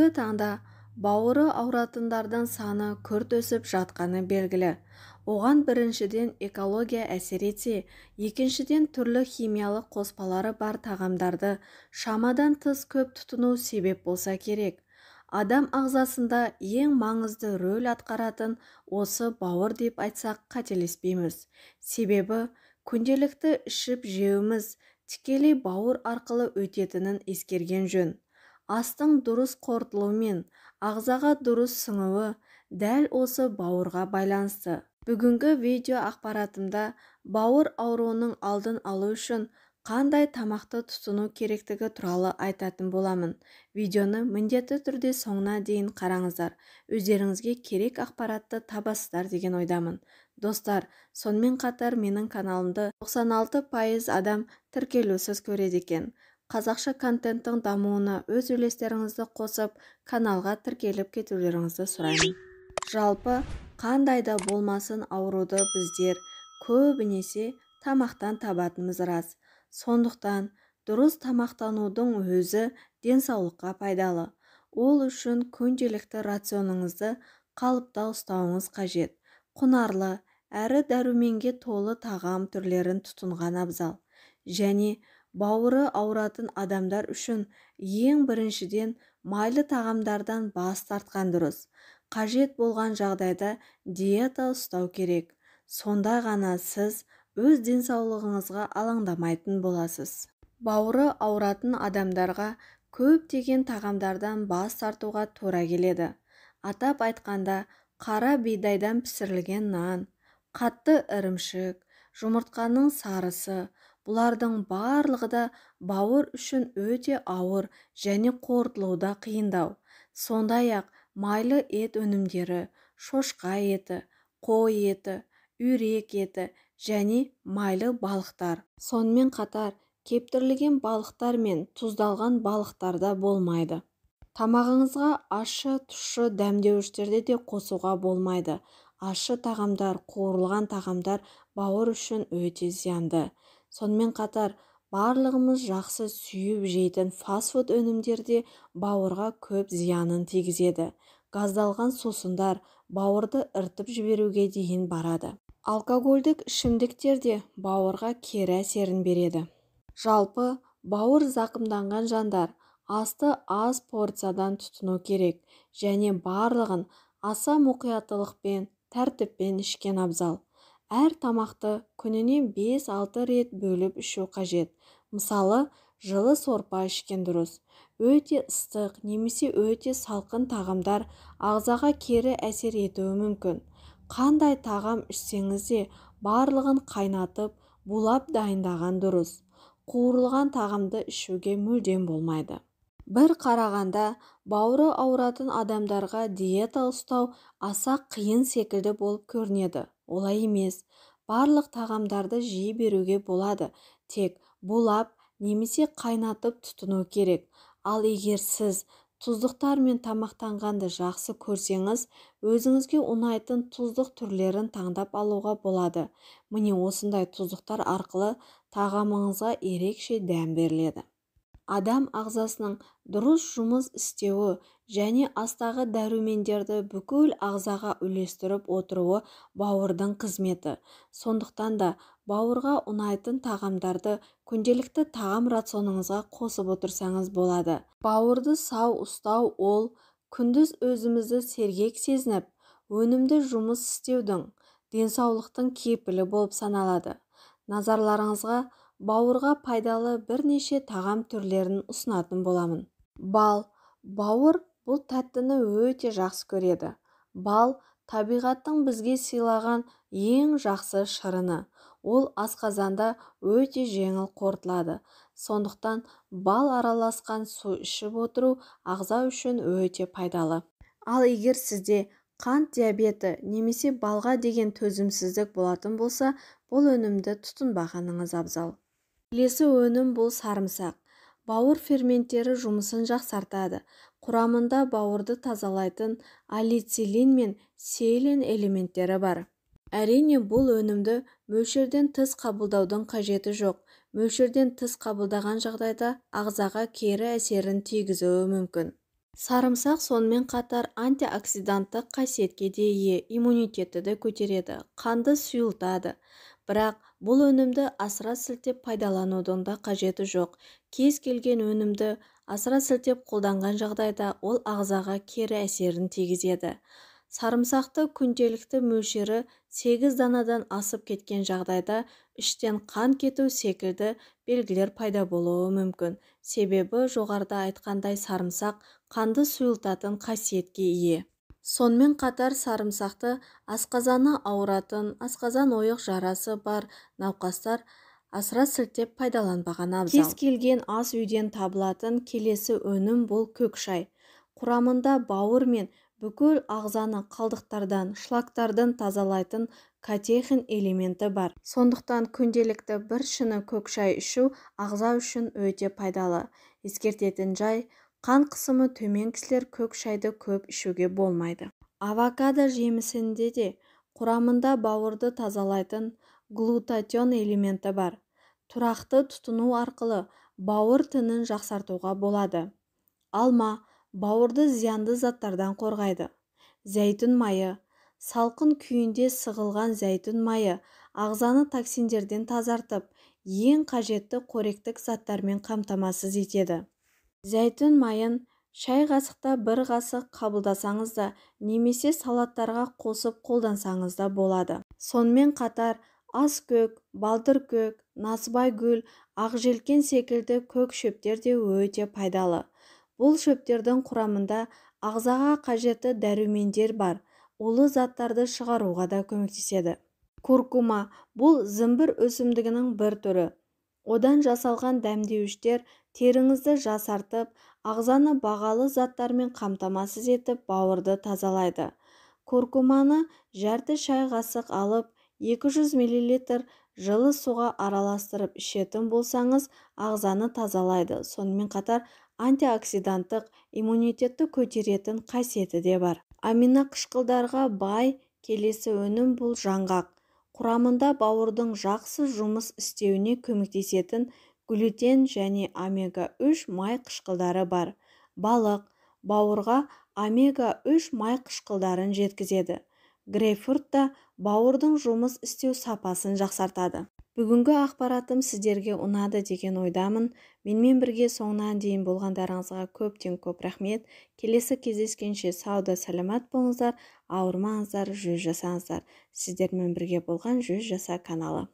Бүгінгі таңда бауыры ауыратындардың саны күрт өсіп жатқаны белгілі. Оған біріншіден экология әсер етсе, екіншіден түрлі химиялық қоспалары бар тағамдарды шамадан тыс көп тұтыну себеп болса керек. Адам ағзасында ең маңызды рөл атқаратын осы бауыр деп айтсақ қателеспейміз. Себебі күнделікті ішіп-жеуіміз тікелей бауыр арқылы өтетінін ескерген жөн. Астың дұрыс қорытылуы мен ағзаға дұрыс сіңуі дәл осы бауырға байланысты. Бүгінгі видео ақпаратымда бауыр ауруының алдын алу үшін қандай тамақты тұтыну керектігі туралы айтатын боламын. Видеоны міндетті түрде соңына дейін қараңыздар. Өздеріңізге керек ақпаратты табасыздар деген ойдамын. Достар, сонымен қатар менің каналымды 96% адам тіркелусіз көреді екен. Қазақша контенттің дамуына өз үлестеріңізді қосып, каналға тіркеліп кетулеріңізді сұраймын. Жалпы, қандай да болмасын ауруды біздер көбінесе тамақтан табатынымыз рас. Сондықтан дұрыс тамақтанудың өзі денсаулыққа пайдалы. Ол үшін күнделікті рационыңызды қалыпта ұстауыңыз қажет. Құнарлы, әрі дәруменге толы тағам түрлерін тұтынған абзал. Және бауыры ауыратын адамдар үшін ең біріншіден майлы тағамдардан бас тартқан дұрыс. Қажет болған жағдайда диета ұстау керек. Сонда ғана сіз өз денсаулығыңызға алаңдамайтын боласыз. Бауыры ауыратын адамдарға көптеген тағамдардан бас тартуға тура келеді. Атап айтқанда, қара бидайдан пісірілген нан, қатты ірімшік, жұмыртқаның сарысы, бұлардың барлығы да бауыр үшін өте ауыр және қорытылуда қиындау. Сондай-ақ майлы ет өнімдері, шошқа еті, қой еті, үйрек еті және майлы балықтар. Сонымен қатар кептірілген балықтар мен тұздалған балықтар да болмайды. Тамағыңызға ащы, тұщы дәмдеуіштерді де қосуға болмайды. Ащы тағамдар, қуырылған тағамдар бауыр үшін өте зиянды. Сонымен қатар барлығымыз жақсы сүйіп жейтін фастфуд өнімдері де бауырға көп зиянын тигізеді. Газдалған сусындар бауырды ірітіп жіберуге дейін барады. Алкогольдік ішімдіктер де бауырға кері әсерін береді. Жалпы, бауыр зақымданған жандар асты аз порциядан тұтыну керек және барлығын аса мұқияттылықпен, тәртіппен ішкен абзал. Әр тамақты күніне 5-6 рет бөліп ішу қажет. Мысалы, жылы сорпа ішкен дұрыс. Өте ыстық немесе өте салқын тағамдар ағзаға кері әсер етуі мүмкін. Қандай тағам ішсеңіз де барлығын қайнатып, булап дайындаған дұрыс. Қуырылған тағамды ішуге мүлдем болмайды. Бір қарағанда, бауыры ауыратын адамдарға диета ұстау аса қиын секілді болып көрінеді. Олай емес. Барлық тағамдарды жей беруге болады, тек булап немесе қайнатып тұтыну керек. Ал егер сіз тұздықтармен тамақтанғанды жақсы көрсеңіз, өзіңізге ұнайтын тұздық түрлерін таңдап алуға болады. Міне осындай тұздықтар арқылы тағамыңызға ерекше дәм беріледі. Адам ағзасының дұрыс жұмыс істеуі және астағы дәрумендерді бүкіл ағзаға үлестіріп отыруы бауырдың қызметі. Сондықтан да бауырға ұнайтын тағамдарды күнделікті тағам рационыңызға қосып отырсаңыз болады. Бауырды сау ұстау ол күндіз өзімізді сергек сезініп, өнімді жұмыс істеудің, денсаулықтың кепілі болып саналады. Назарларыңызға бауырға пайдалы бірнеше тағам түрлерін ұсынатын боламын. Бал. Бауыр бұл тәттіні өте жақсы көреді. Бал табиғаттың бізге сыйлаған ең жақсы шырыны. Ол асқазанда өте жеңіл қорытылады. Сондықтан бал араласқан су ішіп отыру ағза үшін өте пайдалы. Ал егер сізде қант диабеті немесе балға деген төзімсіздік болатын болса, бұл өнімді тұтынбағаныңыз абзал. Келесі өнім бұл сарымсақ. Бауыр ферменттері жұмысын жақсартады. Құрамында бауырды тазалайтын аллицилин мен селен элементтері бар. Әрине, бұл өнімді мөлшерден тыс қабылдаудың қажеті жоқ. Мөлшерден тыс қабылдаған жағдайда ағзаға кері әсерін тигізуі мүмкін. Сарымсақ сонымен қатар антиоксиданттық қасиетке де ие, иммунитетті де көтереді, қанды сұйылтады. Бірақ бұл өнімді асыра сілтеп пайдаланудың да қажеті жоқ. Кез келген өнімді асыра сілтеп қолданған жағдайда ол ағзаға кері әсерін тигізеді. Сарымсақты күнделікті мөлшері 8 данадан асып кеткен жағдайда іштен қан кету секілді белгілер пайда болуы мүмкін. Себебі жоғарыда айтқандай сарымсақ қанды сұйылтатын қасиетке ие. Сонымен қатар сарымсақты асқазаны ауыратын, асқазан ойық жарасы бар науқастар асыра сілтеп пайдаланбаған абзал. Кез келген ас үйден табылатын келесі өнім бұл көк шай. Құрамында бауыр мен бүкіл ағзаны қалдықтардан, шлактардан тазалайтын катехин элементі бар. Сондықтан күнделікті бір шыны көк шай ішу ағза үшін өте пайдалы. Ескертетін жай, қан қысымы төмен кісілер көк шайды көп ішуге болмайды. Авокадо жемісінде де құрамында бауырды тазалайтын глутатион элементі бар. Тұрақты тұтыну арқылы бауыр тінін жақсартуға болады. Алма бауырды зиянды заттардан қорғайды. Зәйтүн майы. Салқын күйінде сығылған зәйтүн майы ағзаны токсиндерден тазартып, ең қажетті қоректік заттармен қамтамасыз етеді. Зәйтүн майын шай қасықта бір қасық қабылдасаңыз да, немесе салаттарға қосып қолдансаңыз да болады. Сонымен қатар аскөк, балдыркөк, насыбай гүл, ақжелкен секілді көк шөптер де өте пайдалы. Бұл шөптердің құрамында ағзаға қажетті дәрумендер бар, улы заттарды шығаруға да көмектеседі. Куркума бұл зімбір өсімдігінің бір түрі. Одан жасалған дәмдеуіштер теріңізді жасартып, ағзаны бағалы заттармен қамтамасыз етіп, бауырды тазалайды. Куркуманы жарты шай қасық алып, 200 мл жылы суға араластырып ішетін болсаңыз, ағзаны тазалайды. Сонымен қатар антиоксиданттық, иммунитетті көтеретін қасиеті де бар. Аминоқышқылдарға бай келесі өнім бұл жаңғақ. Құрамында бауырдың жақсы жұмыс істеуіне көмектесетін глютен және омега-3 май қышқылдары бар. Балық бауырға омега-3 май қышқылдарын жеткізеді. Грейпфрут та бауырдың жұмыс істеу сапасын жақсартады. Бүгінгі ақпаратым сіздерге ұнады деген ойдамын. Менімен бірге соңынан дейін болғандарыңызға көптен көп рахмет. Келесі кездескенше сауда саламат болыңыздар, ауырмаңыздар, жүз жасаңыздар. Сіздермен бірге болған Жүз жаса каналы.